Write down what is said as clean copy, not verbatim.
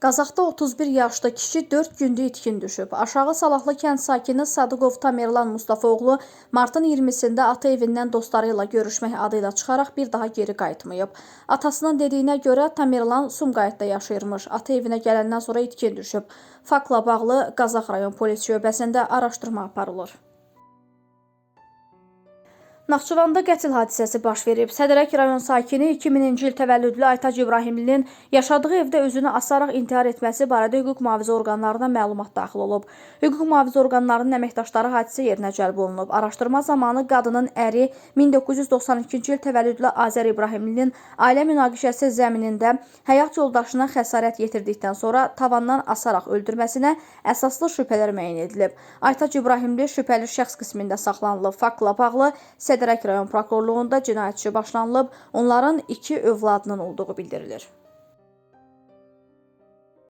Qazaxda 31 yaşlı kişi 4 gündür itkin düşüb. Aşağı Salahlı kənd sakini Sadıqov Tamerlan Mustafaoğlu martın 20-sində ata evindən dostları ilə görüşmək adı ilə çıxaraq bir daha geri qayıtmayıb. Atasının dediyinə görə Tamerlan Sumqayıtda yaşayırmış. Ata evinə gələndən sonra itkin düşüb. Faktla bağlı Qazax rayon polis şöbəsində araşdırma aparılır. Naxçıvanda qətl hadisəsi baş verib. Sədərək rayon sakini 2000-ci il təvəllüdlü Aytac İbrahimlinin yaşadığı evdə özünü asaraq intihar etməsi barədə hüquq mühafizə orqanlarına məlumat daxil olub. Hüquq mühafizə orqanlarının əməkdaşları hadisə yerinə cəlb olunub. Araşdırma zamanı qadının əri 1992-ci il təvəllüdlü Azər İbrahimlinin ailə münaqişəsi zəminində həyat yoldaşına xəsarət yetirdikdən sonra tavandan asaraq öldürməsinə əsaslı şübhələr müəyyən edilib. Aytac İbrahimli şübhəli şəxs qismində saxlanılıb. Faktla bağlı Sədərək rayon prokurorluğunda cinayət işi başlanılıb. Onların 2 övladının olduğu bildirilir.